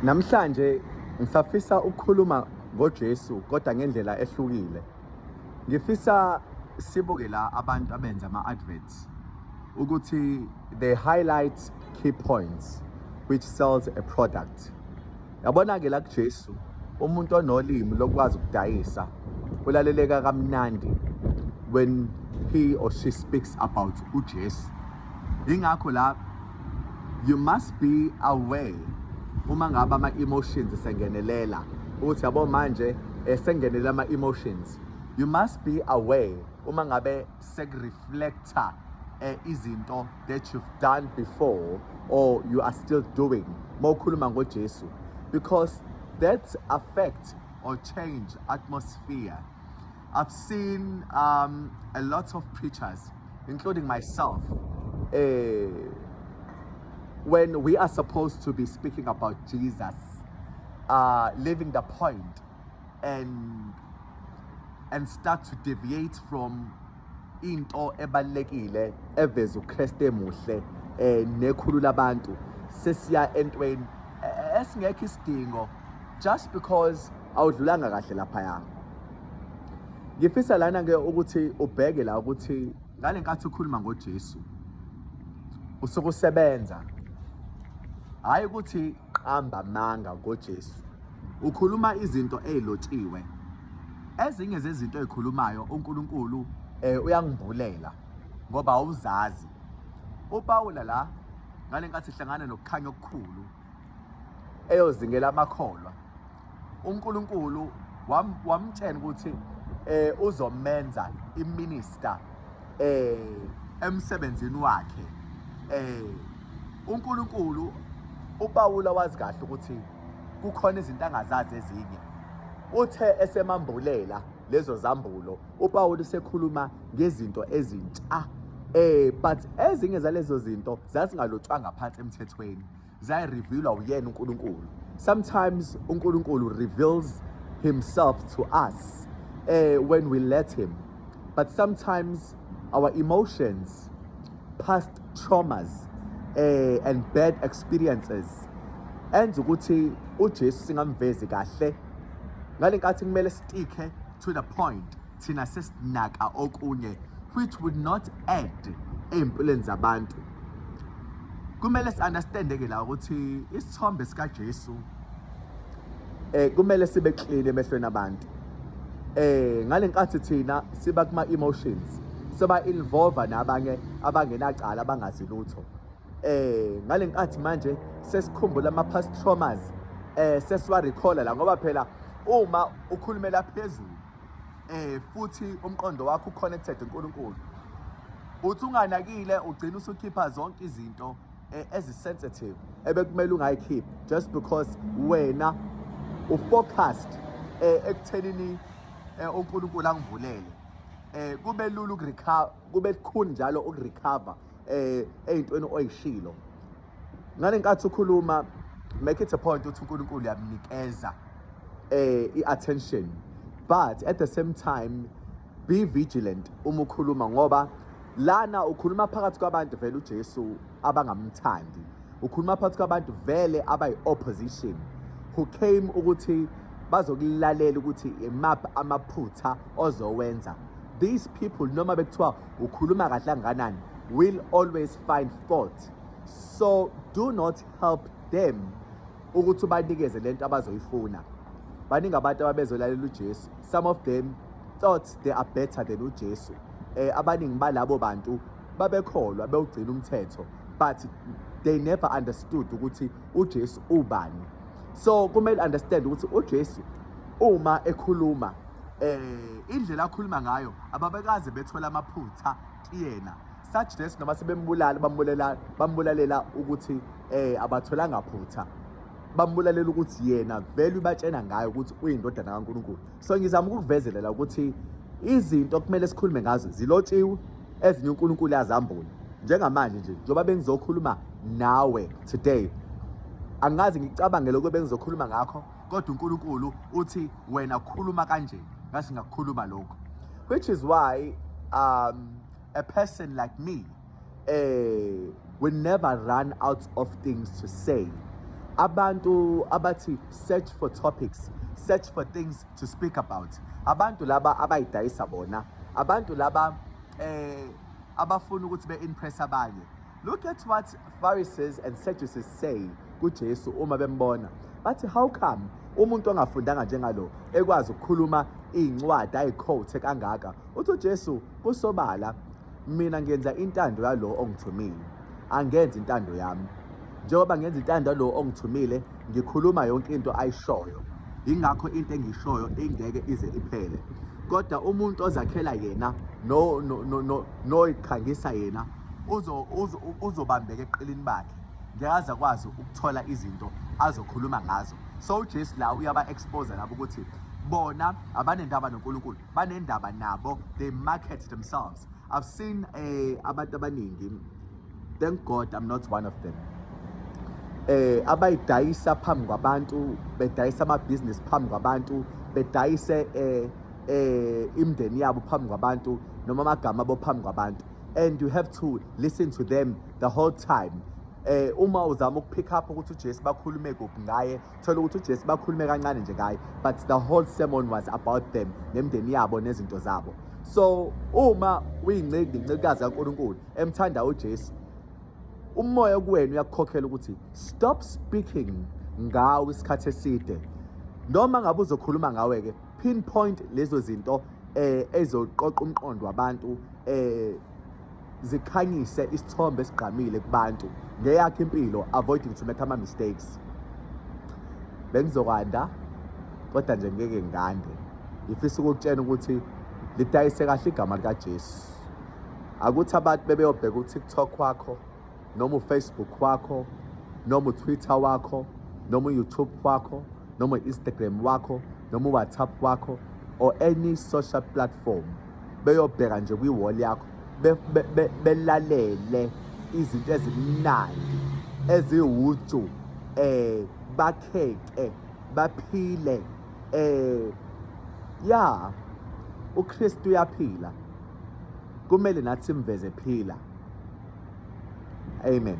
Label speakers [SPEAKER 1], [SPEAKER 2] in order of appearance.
[SPEAKER 1] Namhlanje ngisafisa ukukhuluma ngoJesu kodwa ngendlela ehlukile. Ngifisa sibuke la abantu abenza ama-adverts ukuthi they highlight key points which sells a product. Yabona-ke la kuJesu umuntu onolimi lokwazi ukudayisa ulaleleka kamnandi when he or she speaks about uJesu. Ingakho la you must be aware uma ngabe ama-emotions esengenelela ukuthi yabo manje esengenelela ama-emotions, you must be aware uma ngabe sekureflecta izinto that you've done before or you are still doing mawukhuluma ngoJesu, because that affect or change atmosphere. I've seen a lot of preachers, including myself, when we are supposed to be speaking about Jesus, leaving the point and start to deviate from into ebalulekile eveza uKristu emuhle nekhulu labantu, sesiya entweni esingekho isidingo just because awudlulanga kahle laphaya. Ngifisa lana ke ukuthi ubheke la ukuthi ngale nkathi ukhuluma ngoJesu usuke usebenza, hayi ukuthi qamba amanga ngoJesu, ukhuluma izinto ezilotshiwe. Ezinye zezinto ezikhulumayo uNkulunkulu uyangimbulela ngoba awuzazi. UPawula la ngale nkathi ehlangana nokukhanya okukhulu eyozingela amakholwa, uNkulunkulu wamtshela ukuthi uzomenza iminister emsebenzini wakhe. UNkulunkulu uPawula wazi kahle ukuthi kukhona izinto angazazi ezinye. Uthe esemambulela lezo zambulo, uPawulu usekhuluma ngezinto ezintsha, but ezinye zalezo zinto zazingalotshwanga phansi emthethweni, zayirevealwa uyena uNkulunkulu. Sometimes uNkulunkulu reveals himself to us when we let him, but sometimes our emotions, past traumas and bad experiences enza ukuthi uJesu singamvezi kahle. Ngale nkathi kumele stick to the point, thina sesinaka okunye which would not add ey'mpilweni zabantu. Kumele si-understande ke la ukuthi isithombe sikaJesu kumele sibe clean emehlweni abantu. Ngale nkathi thina siba kuma emotions, siba involve nabanye abangenacala, abangazi lutho. Ngale nkathi manje sesikhumbula ama past traumas, sesiwa recall la, ngoba phela uma ukhulumela phezulu futhi umqondo wakho uconnected uNkulunkulu, uthi unganakile ugcina usukhipha zonke izinto ezi-sensitive ebekumele ungayikhiphi just because wena ufocused ekuthenini uNkulunkulu angivulele. Kube lula ukurecover, kube lukhuni njalo ukurecover ey'ntweni oyishilo. Ngale nkathi ukhuluma, make it a point ukuthi uNkulunkulu uyamnikeza i-attention, but at the same time be vigilant uma ukhuluma, ngoba lana ukhuluma phakathi kwabantu vele uJesu abangamthandi, ukhuluma phakathi kwabantu vele abayi-opposition who came ukuthi bazokulalela ukuthi imaphi amaphutha ozowenza. These people, noma bekuthiwa ukhuluma kahle kangakanani, will always find fault, so do not help them ukuthi ubanikeze lento abazoyifuna. Baningi abantu ababezolalela uJesu. Some of them thought they are better than uJesu. Abaningi balabo bantu babekholwa, bewugcina umthetho, but they never understood ukuthi uJesu ubani. So kumele understand ukuthi uJesu uma ekhuluma, indlela akhuluma ngayo, ababekaze bethola amaphutha kuyena, such that noma sebembulala, bambulalela ukuthi abatholanga phutha, bambulalela ukuthi yena vele ubatshena ngayo ukuthi uyindodana kaNkulunkulu. So ngizama ukukuvezela la ukuthi izinto kumele sikhulume ngazo zilotshiwe, ezinye uNkulunkulu yazambula. Njengamanje nje, njengoba bengizokhuluma nawe today, angazi ngicabange lokho bengizokhuluma ngakho, kodwa uNkulunkulu uthi wena khuluma kanje, ngase ngakukhuluma lokho, which is why a person like me will never run out of things to say. Abantu abathi search for topics, search for things to speak about. Abantu laba abayidayisa bona, abantu laba abafuna ukuthi be-impress abanye. Look at what Pharisees and Sadducees say kuJesu uma bembona. Bathi, how come umuntu ongafundanga njengalo ekwazi ukukhuluma iy'ncwadi ayikhothe kangaka? Uthi uJesu, kusobala mina ngenza intando yalo ongithumile, angenzi intando yami. Njengoba ngenza intando yalo ongithumile, ngikhuluma yonke into ayishoyo. Ingakho into engiyishoyo ingeke ize iphele. Kodwa umuntu ozakhela yena no no no no noyikhangisa yena uzobambeka eqilini bakhe, ngeke aze akwazi ukuthola izinto azokhuluma ngazo. So uJesu la uyaba expose labo ukuthi bona abanendaba noNkulunkulu, banendaba nabo, they market themselves. I've seen abantu abaningi, thank God I'm not one of them, abayidayisa phambi kwabantu, bedayisa amabhizinisi phambi kwabantu, bedayise imindeni yabo phambi kwabantu noma amagama abo phambi kwabantu, and you have to listen to them the whole time. Uma uzama ukupick up ukuthi uJesu bakhulume kuphi ngaye, thola ukuthi uJesu bakhulume kancane nje ngaye, but the whole sermon was about them nemindeni yabo nezinto zabo. So uma uyinciki incikazi kaNkulunkulu emthanda uJesu, umoya kuwena uyakukhokhela ukuthi stop speaking ngawe isikhathi eside. Noma ngabe uzokhuluma ngawe ke, pinpoint lezo zinto ezoqoqa umqondo wabantu, zikhanyise isithombe esigqamile kubantu ngeyakhe impilo, avoiding to make ama mistakes. Bengizokwanda kodwa nje ngeke ngande. Ngifisa ukukutshela ukuthi lidayise kahle igama likaJesu. Akuthi abantu bebeyobheka uTikTok wakho noma uFacebook wakho noma uTwitter wakho noma uYouTube wakho noma u-Instagram wakho noma uWhatsApp wakho or any social platform, beyobheka nje kwi-wall yakho, belalele izinto ezimnandi eziwuju, bakheke baphile. Ya, uKristu uyaphila, kumele nathi simveze phila. Amen.